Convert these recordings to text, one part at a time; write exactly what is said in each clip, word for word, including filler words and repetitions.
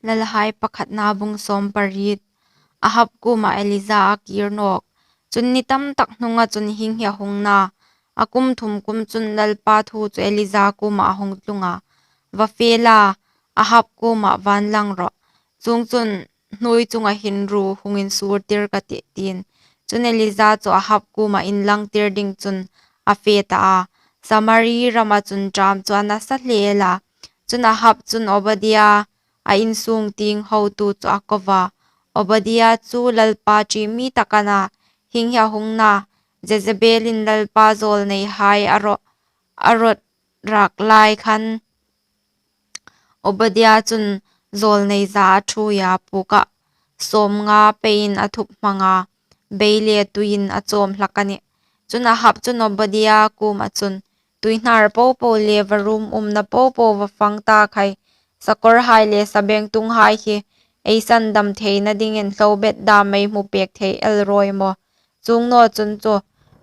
Lalhai pakhatna bung sawm pariet. Ahab kuoma Elija a kir nawk. Chun ni tam tak hnunga chun hieng hi a hung na. A kum thum kum chun Lalpa thu chu Elija kuoma a hung tlung a. Va fe la, Ahab kuoma van lang rawh. Chuongchun hnuoi chunga hin ruo hung insur tir ka tih, tiin. Chun Elija chu Ahab kuoma inlang tir ding chun a fe ta a. Samari rama chun ṭam chu a nasa hle el a. Chun Ahab chun Obadia, a insung tieng hotu chu a ko a. Obadia chu Lalpa ṭi mi tak a na, hieng hi a hung na, Jezebelin Lalpa zawlneihai a ro-, a rawt rak lai khan Obadia chun zawlnei za a ṭhuoi a, pukah sawmnga peiin a thup hmang a, bei le tuiin a chawm hlak a nih. Chun Ahab chun Obadia kuoma chun, Tuihnar popo le varum umna popo va fang ta khai, sakorhai le sabengtunghai hi ei sandam theina dingin hlobet dam ei hmu pek thei el rawi maw? Chuong naw chun chu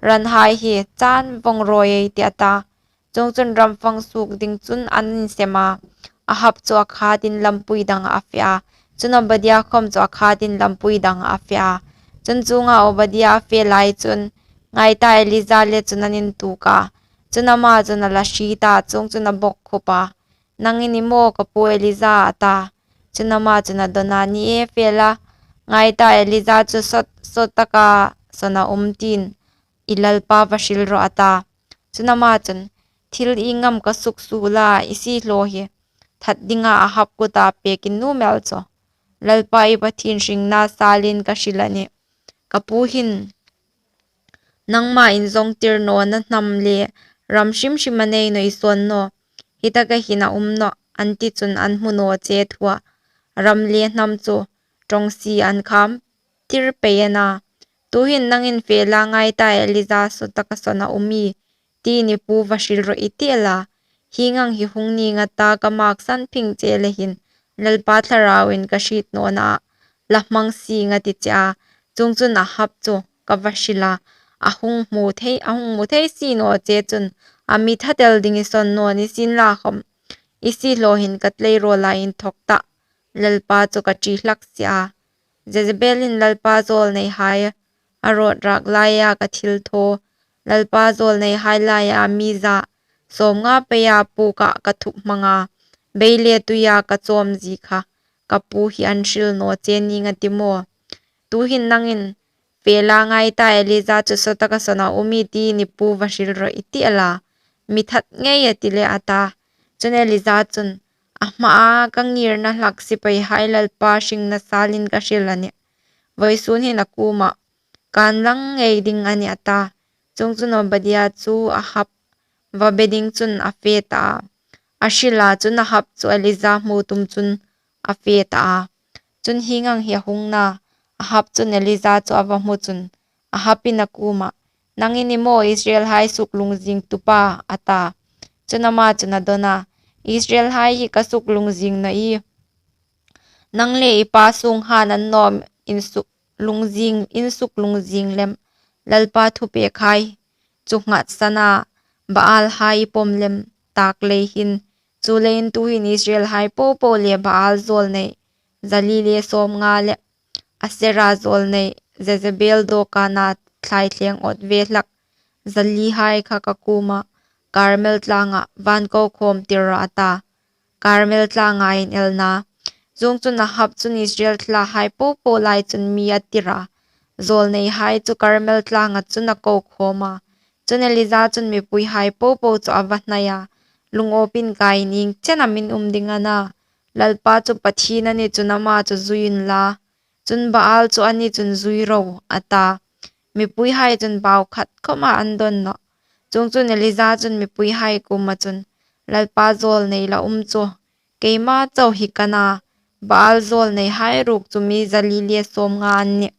ranhai hi chan vawng rawi ei tih, a ta. Chuongchun ram fang suok ding chun an insem a. Ahab chu a khatin lampui danga a fe a. Chun Obadia khawm chu a khatin lampui danga a fe a. Chun chuonga Obadia a fe lai chun, ngai ta, Elija le chun an intuok a. Chun ama chun a la hriet a, chuongchun a bawkkhup a. Nangin i maw ka pu Elija, a ta. Chun ama chun a dawn a, ni e, fe la. Ngai ta, Elija chu sawt, sawt taka sawn a um, tiin i Lalpa va hril rawh, a ta. Chun ama chun, thil ieng am ka suksuol a, i siehlaw hi that dinga Ahab kuta pek i nuom el chu? Lalpa i Pathien hringna salin ka hril a nih. Ka pu hin nangma inzawngtir nawna hnam le ram hrim hrim a nei naw, i sawn naw. Hi taka hin a um nawh, an ti chun an hmu naw che thu a. Ram le hnam chu ṭawngsie an kham tir pei a na. Tuhin nangin fe la, ngai ta, Elija sawt taka sawn a um ie, tiin i pu va hril rawh, i ti el a. Hieng ang hi hung ning a ta, ka maksan phing che le hin Lalpa thlarauin ka hriet nawna la hmang sing a ti che a. Chuongchun Ahab chu ka va hril a, a hung hmu thei, a hung hmu thei si naw che chun a mi that el ding i sawn naw, nisienlakhawm i siehlaw hin ka tleirawl a inthawk tah, Lalpa chu ka ṭi hlak si a. Jezebelin Lalpa zawlneihai a rawt rak laia ka thil thaw, Lalpa zawlneihai laia mi za sawmnga peia pukah ka thup hmang a, bei le tuia ka chawm zie kha ka pu hi an hril naw che ning a ti maw? Tuhin nangin, fe la, ngai ta, Elija chu sawt taka sawn a um ie, tiin i pu va hril rawh, i ti el a. Mi that ngei a ti le, a ta. Chun Elija chun, a hmaa ka ngirna hlak sipaihai Lalpa hringna salin ka hril a nih. Vawisun hin a kuoma kan lang ngei ding a nih, a ta. Chuongchun Obadia chu Ahab va be ding chun a fe ta a. A hril a, chun Ahab chu Elija hmu tum chun a fe ta a. Chun hieng ang hi a hung na, Ahab chun Elija chu a va hmu chun Ahabin a kuoma, nangin i maw Israelhai suklungzing tupa, a ta. Chun ama chun a dawn a, Israelhai hi ka suklungzing naw ie. Nang le i pa sunghai an nawm insuk lungzing, insuk lungzing lem, Lalpa thupekhai chu nghatsan a, Baalhai i pawm lem tak lei hin. Chuleiin tuhin Israelhai popo le Baal zawlnei za li le sawmnga le Asera zawlnei Jezebel dawkana thlaithleng awt ve hlak za lihai kha ka kuoma Karmel tlanga van ko khawm tir rawh, a ta. Karmel tlanga inelna. Chuongchun Ahab chun Israel thlahai popo lai chun mi a tir a, zawlneihai chu Karmel tlanga chun a ko khawm a. Chun Elija chun mipuihai popo chu a va hnai a, Lungawpin ka ieng chen am in um ding a na? Lalpa chu Pathien a ni chun ama chu zui unla, chun Baal chu a ni chun zui ro, a ta. Mipuihai chun bau khat khawma an dawn nawh. Chuongchun Elija chun mipuihai kuoma chun, Lalpa zawlnei la um chu keima chau hi ka na, Baal zawlneihai ruok chu mi za li le sawmnga an nih.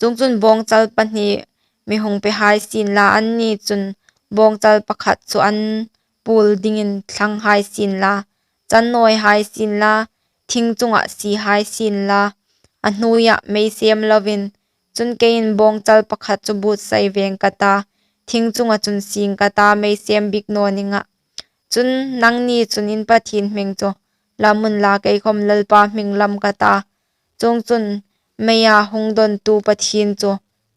Chuongchun bawngchal pahni mi hung pehai sienla, anni chun bawngchal pakhat chu an puol dingin thlanghai sienla, channawihai sienla, thing chunga siehai sienla, a hnuoia meisem lovin. Chun keiin bawngchal pakhat chu buotsai veng ka ta, thing chunga chun sieng ka ta, meisem bik naw ning a. Chun nangni chun in Pathien hming chu lam unla, kei khawm Lalpa hming lam ka ta. Chuongchun meia hung dawntu Pathien chu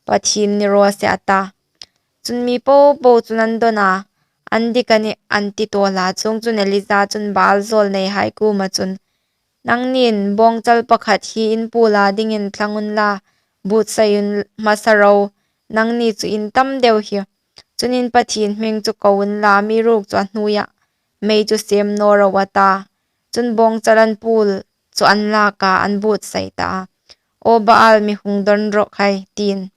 Pathien ni raw se, a ta. Chun mi popo chun an dawn a, an dik a nih an ti tawl a. Chuongchun Elija chun Baal zawlneihai kuoma chun, Nangni'n bawngchal pakhat hi in puola dingin thlang unla, buotsai un hmasa ro, nangni chu in tam deu hi. Chun in Pathien hming chu ko unla, amiruokchu a hnuoia mei chu sem naw ro, a ta. Chun bawngchal an puol chu an lak a, an buotsai ta a. Aw Baal, mi hung dawn rawh khai, tiin.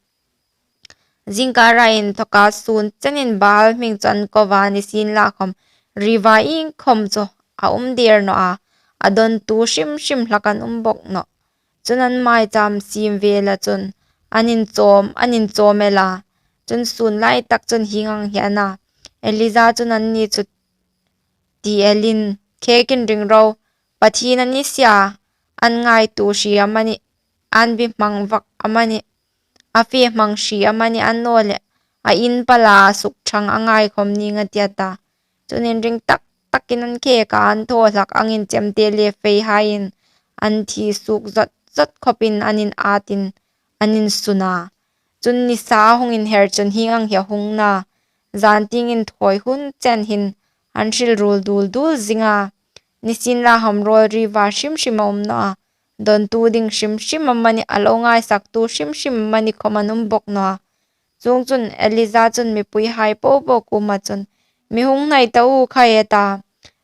Zingkara inthawka sun chenin Baal hming chu an ko a, nisienlakhawm riva iengkhawm chu a um der naw a, a dawntu hrim hrim hlak an um bawk nawh. Chun an maicham siem vela chun an inchawm, an inchawm el a. Chun sun lai tak chun hieng ang hi a na, Elija chun anni chu ti elin, Khekin ring ro, Pathien a ni sia, an ngaituo hri amanih, an bi hmang vak amanih, a fe hmang hri amanih, annawleh a in pala a suk thang a ngai khawm ning a tih, a ta. Chun inring tak takin an khek a, an thaw hlak angin chemte le feihaiin an thi suok zawt zawt khawpin an inatin an insun a. Chun nisa a hung inher chun hieng ang hi a hung na, zantieng inthawi hun chen hin an hril rul dul dul zing a. Nisienlakhawm rawl riva hrim hrim a um naw a, dawntu ding hrim hrim amanih, a lo ngaisaktu hrim hrim amanih khawm an um bawk naw a. Chuongchun Elija chun mipuihai popo kuoma chun, Mi hung hnai ta u khai, a ta.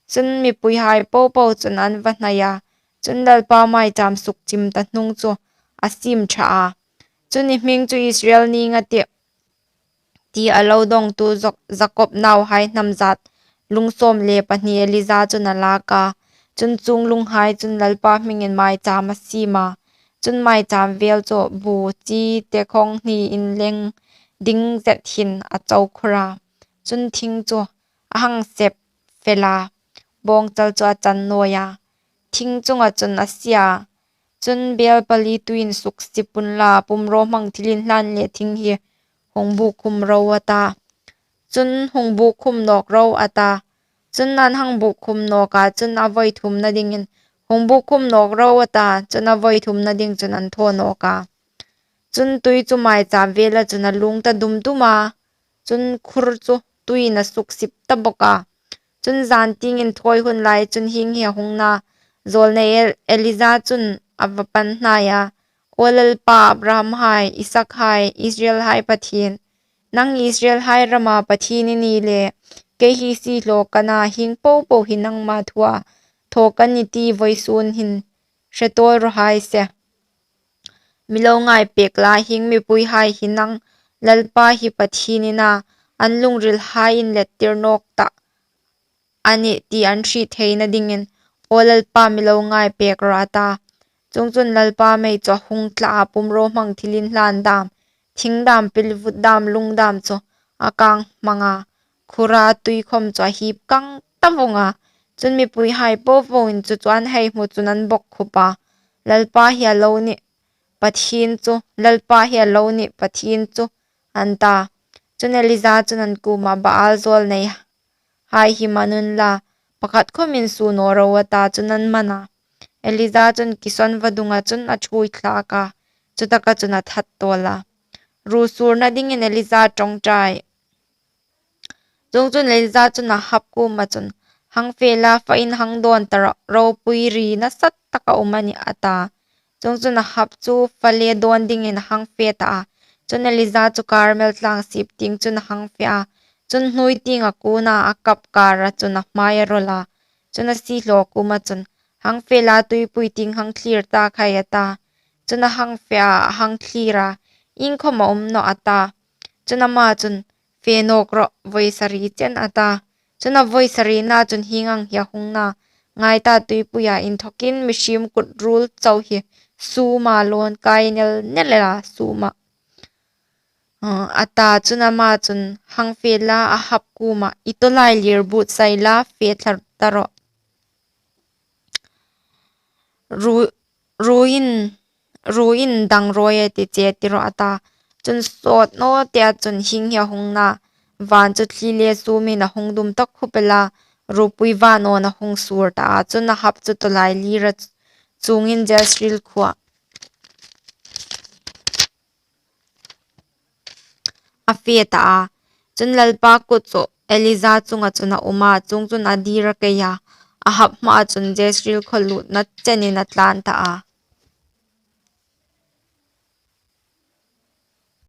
Chun mipuihai popo chun an va hnai a. Chun Lalpa maicham suk chim ta hnung chu a siem ṭha a. Chun, I hming chu Israel ning a tih, ti a lo dawngtu Zak-, Jakob nauhai hnam zat lung sawm le pahni Elija chun a lak a. Chun chuong lunghai chun Lalpa hmingin maicham a siem a. Chun maicham vel chu bu chi te khawng hni inleng ding zet hin a chau khur a. Chun thing chu a hang sep fel a, bawngchal chu a chan nawi a, thing chunga chun a sie a. Chun bel pali tuiin suksip unla, pumrawhmang thilinhlan le thing hi hung buk khum ro, a ta. Chun hung buk khum nawk ro, a ta. Chun an hang buk khum nawk a, chun a voi thumna dingin, Hung buk khum nawk ro, a ta. Chun a voi thumna ding chun an thaw nawk a. Chun tui chu maicham vela chun a lung ta dum dum a, chun khur chu tuiin a suksip ta bawk a. Chun zantieng inthawi hun lai chun hieng hi a hung na, zawlnei El-, Elija chun a va pan hnai a, Aw Lalpa, Abraham hai, Isak hai, Israel hai Pathien, nang Israel hai rama Pathien i ni le, kei hi siehlaw ka na, hieng popo hi nangma thua thaw ka ni ti vawisun hin hre tawl raw hai se. Mi lo ngai pek la, hieng mipuihai hi nang Lalpa hi Pathien i na, an lungrilhai inlettir nawk ta a nih ti an hriet theina dingin, Aw Lalpa, mi lo ngai pek rawh, a ta. Chuongchun Lalpa mei chu a hung tla a, pumrawhmang thilinhlan dam, thing dam, pilvut dam, lung dam chu a kang hmang a, khura tui khawm chu a hip kang ta vawng a. Chun mipuihai popoin chu chu an hei hmu chun an bawkkhup a, Lalpa hi a lo nih Pathien chu, Lalpa hi a lo nih Pathien chu, an ta. Chun Elija chun an kuoma, Baal zawlnei hai hi man unla, pakhat khawmin suo naw ro, a ta. Chun an man a. Elija chun Kison vadunga chun a ṭhuoi thlak a, chutaka chun a that tawl a. Ruo surna dingin Elija ṭawngṭai. Chuongchun Elija chun Ahab kuoma chun, Hang fe la, fa in hang dawn ta rawh, ropui ri nasat tak a um a nih, a ta. Chuongchun Ahab chu fa le dawn dingin a hang fe ta a. Chun Elija chu Karmel tlang sip tieng chun a hang fe a. Chun hnuoi tieng a kun a, a kap kara chun a hmai a rawl a. Chun a siehlaw kuoma chun, Hang fe la, tuipui tieng hang thlir ta khai, a ta. Chun a hang fe a, a hang thlir a, iengkhawm a um nawh, a ta. Chun ama chun, Fe nawk rawh, voi sari chen, a ta. Chun a voi sarina chun hieng ang hi a hung na, Ngai ta, tuipuia inthawkin mihriem kut ruol chau hi suom a, lawn kai nel nel a suom a, a ta. Chun ama chun, Hang fe la, Ahab kuoma, i tawlailir buotsai la, fe thlar ta rawh. Ruo, ruoin, ruoin dang rawi a ti che ti rawh, a ta. Chun sawt naw te a chun hieng hi a hung na, van chu thli le suomin a hung dum tak khup el a, ropui vânawna hung sûr ta a. Chun, Ahab chu tawlailîra chuongin Jezreel khuoa a fe ta a. Chun, Lalpa kut chu Elija chunga chun a um a, chuongchun, a dîr a kei a, Ahab hmaa chun Jezreel khuo lûtna chenin a tlân ta a.